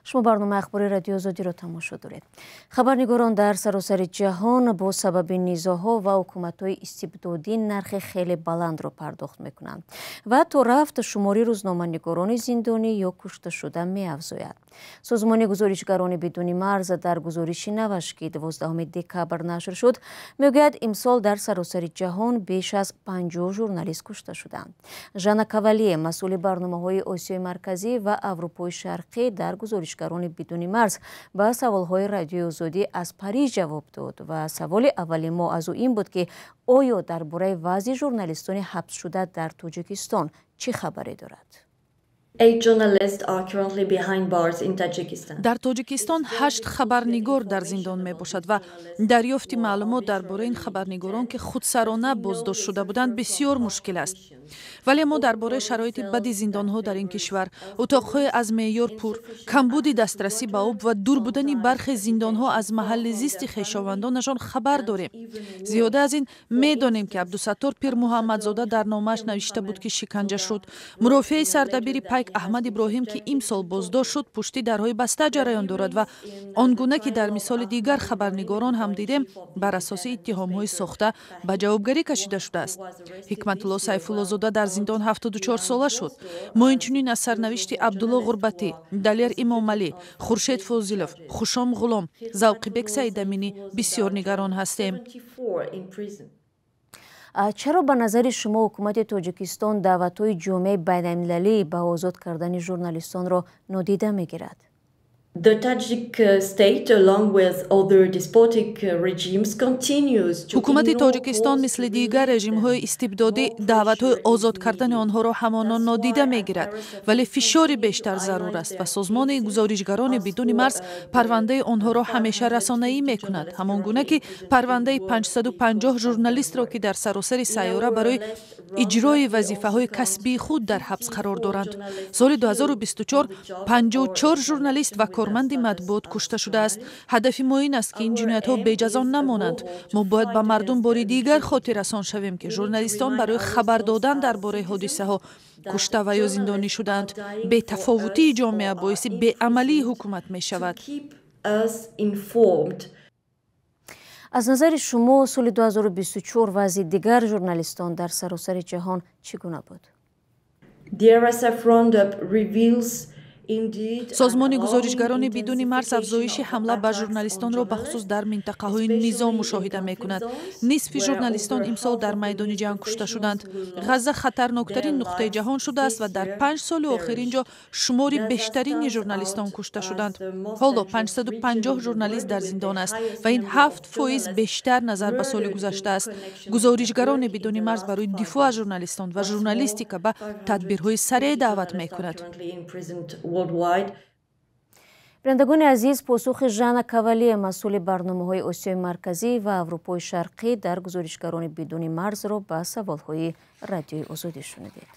Шумо барномаи Ахбори Радиои Озодиро тамошо доред. Хабарнигорон дар саросари ҷаҳон бо сабаби низоъҳо ва ҳукуматҳои истибдодӣ нархи хеле баландро пардохт мекунанд ва то рафт шумори рӯзноманигорони зиндонӣ ё кушташуда меафзояд. Созмони гузоришгарони бидуни марз дар гузориши наваш, ки 12 декабр нашр шуд, мегӯяд, имсол дар саросари ҷаҳон беш аз 50 журналист кушта шуданд. Жанна Кавалие, масъули барномаҳои Осиёи Марказӣ ва Аврупои Шарқӣ дар Гузоришгарони бидуни марз, ба саволҳои Радиои Озодӣ аз Париж ҷавоб дод ва саволи аввали мо аз ӯ ин буд, ки оё дар бораи вазъи журналистони ҳабсшуда дар Тоҷикистон чӣ хабаре дорад? Дар Тоҷикистон ҳашт хабарнигор дар зиндон мебошад ва дарёфти маълумот дар бораи ин хабарнигорон, ки худсарона боздошт шуда буданд, бисёр мушкил аст. Вале мо дар бораи шароити бади зиндонҳо дар ин кишвар, утоқҳои аз меъёр пур, камбуди дастрасӣ ба об ва дур будани бархе зиндонҳо аз маҳалли зисти хешовандонашон хабар дорем. Зиёда аз ин, медонем, ки Абдусаттор Пирмуҳаммадзода дар номааш навишта буд, ки шиканҷа шуд. Мурофиаи сардабири Пайк Аҳмад Иброҳим, ки имсол боздошт шуд, пушти дарҳои баста ҷараён дорад ва он гуна ки дар мисоли дигар хабарнигорон ҳам дидем, бар асоси иттиҳомҳои сохта ба ҷавобгарӣ кашида шудааст. Ҳикматулло Сайфуллозода дар зиндон 74 сола шуд. Мо инчунин аз сарнавишти Абдулло Ғурбатӣ, Далер Имомалӣ, Хуршед Фозилов, Хушом Ғулом, Завқибек Саидаминӣ бисёр нигарон ҳастем. Чаро ба назари шумо ҳукумати Тоҷикистон даъватҳои ҷомеаи байналмилалӣ ба озод кардани журналистонро нодида мегирад? The Tajik state, along with other despotic regimes, continues to Ҳукумати Тоҷикистон, мисли дигар режимҳои истибдодӣ, даъватҳои озод кардани онҳоро ҳамоно нодида мегирад, вале фишори бештар зарур аст ва созмони Гузоришгарони бидуни марз парвандаи онҳоро ҳамеша расонаӣ мекунад, ҳамон гуна ки парвандаи 550 журналистро, ки дар саросари сайёра барои иҷрои вазифаҳои касбии худ дар ҳабс қарор доранд. Соли 2024 54 журналист ва корманди матбуот кушта шудааст. Ҳадафи мо ин аст, ки ин ҷиноятҳо беҷазо намонанд. Мо бояд ба мардум бори дигар хотиррасон шавем, ки журналистон барои хабар додан дар бораи ҳодисаҳо кушта ва ё зиндонӣ шудаанд. Бетафовутии ҷомеа боиси беамалии ҳукумат мешавад. Аз назари шумо, соли 2024 вазъи дигар журналистон дар саросари ҷаҳон чӣ гуна буд? The RSF roundup reveals Созмони Гузоришгарони бидуни марз афзоиши ҳамла ба журналистонро бахусус дар минтақаҳои низоъ мушоҳида мекунад. Нисфи журналистон имсол дар майдони ҷанг кушта шуданд. Ғазза хатарноктарин нуқтаи ҷаҳон шудааст ва дар 5 соли охир ин ҷо шумори бештарини журналистон кушта шуданд. Ҳоло 550 журналист дар зиндон аст ва ин 7% бештар назар ба соли гузашта аст. Гузоришгарони бидуни марз барои дифоъ аз журналистон ва журналистика ба тадбирҳои сареъ даъват мекунад. Бинандагони азиз, посухи Жанна Кавалие, масъули барномаҳои Осиёи Марказӣ ва Аврупои Шарқӣ дар Гузоришгарони бидуни марзро ба саволҳои Радиои Озодӣ шунидед.